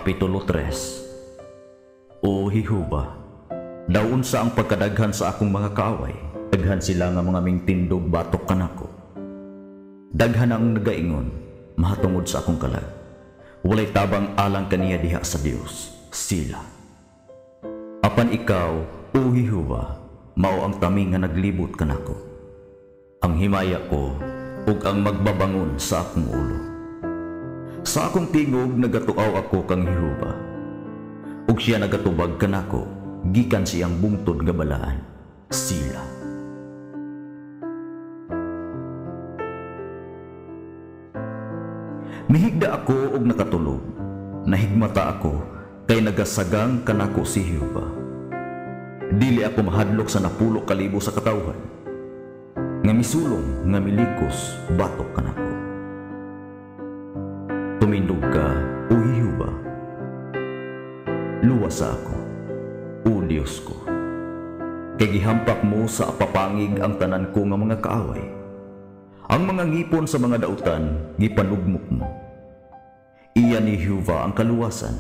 Kapitulo 3. O Jehova, daw unsa ang pagkadaghan sa akong mga kaaway. Daghan sila nga mga mingtindog batok kanako. Daghan ang nagaingon mahatungod sa akong kalag. Walay tabang alang kaniya diha sa Dios sila. Apan ikaw, O Jehova, mao ang taming nga naglibot kanako. Ang himaya ko ug ang magbabangon sa akong ulo. Sa akong tingog nagatuaw ako kang Jehova, ug siya nagatubag kanako gikan siyang bungtod nga balaan. Sila. Mihigda ako og nakatulog, nahigmata ako kay nagasagang kanako si Jehova. Dili ako mahadlok sa 10,000 sa katawhan nga misulong nga milikos batok kanako. Tumindog ka, O Jehova. Luwasa ako, O Dios ko. Kay gihampak mo sa papangig ang tanan ko nga mga kaaway. Ang mga ngipon sa mga dautan gipanugmok mo. Iya ni Jehova ang kaluwasan.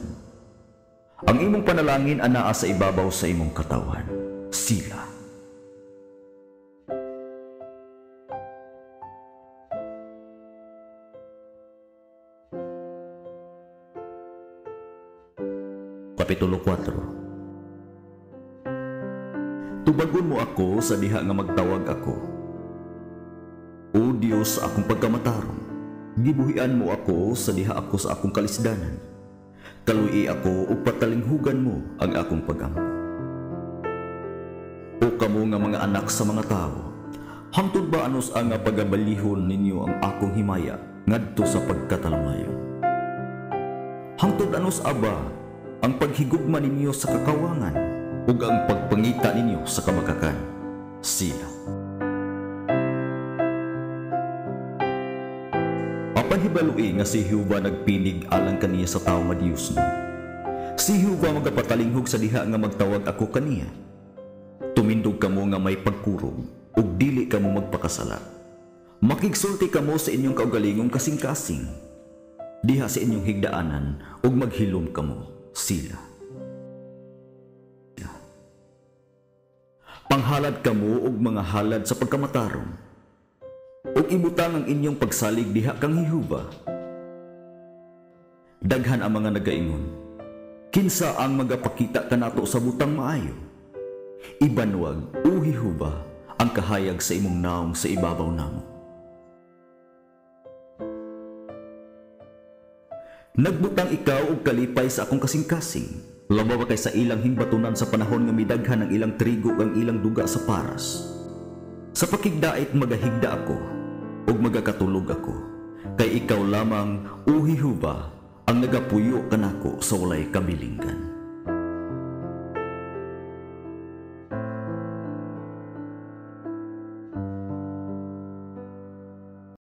Ang imong panalangin anaa sa ibabaw sa imong katawhan. Sila. Kapitulo 4. Tubagon mo ako sa diha nga magtawag ako. O Dios, sa akong pagkamatarong, gibuhian mo ako sa diha ako sa akong kalisdanan. Kaluyi ako ug patalinghugan mo ang akong pagampo. O kamo nga mga anak sa mga tawo, hangtod ba anos ang pagabalihon ninyo ang akong himaya ngadto sa pagkatalmayon? Hangtod anos aba ang paghigugma ninyo sa kakawangan ug ang pagpangita ninyo sa kamakakan? Sila. Apan hibalui nga si Jehova nagpinig alang kaniya sa tawo nga Dios no. Si Jehova magapatalinghog sa diha nga magtawag ako kaniya. Tumindog kamo nga may pagkurog ug dili kamo magpakasala. Makigsulti kamo sa inyong kaugalingong kasing-kasing diha sa inyong higdaanan ug maghilom kamo. Sila. Panghalad kamo og mga halad sa pagkamatarong, ug ibutang ang inyong pagsalig diha kang Jehova. Daghan ang mga nagaingon, kinsa ang magapakita kanato sa butang maayo? Ibanwag, O Jehova, ang kahayag sa imong naong sa ibabaw namo. Nagbutang ikaw og kalipay sa akong kasing-kasing. Labaw kay sa ilang himbatunan sa panahon nga midaghan ang ilang trigo ang ilang duga sa paras. Sa pakigdait magahigda ako ug magakatulog ako, kay ikaw lamang, O Jehova, ang nagapuyo kanako sa walay kabilinggan.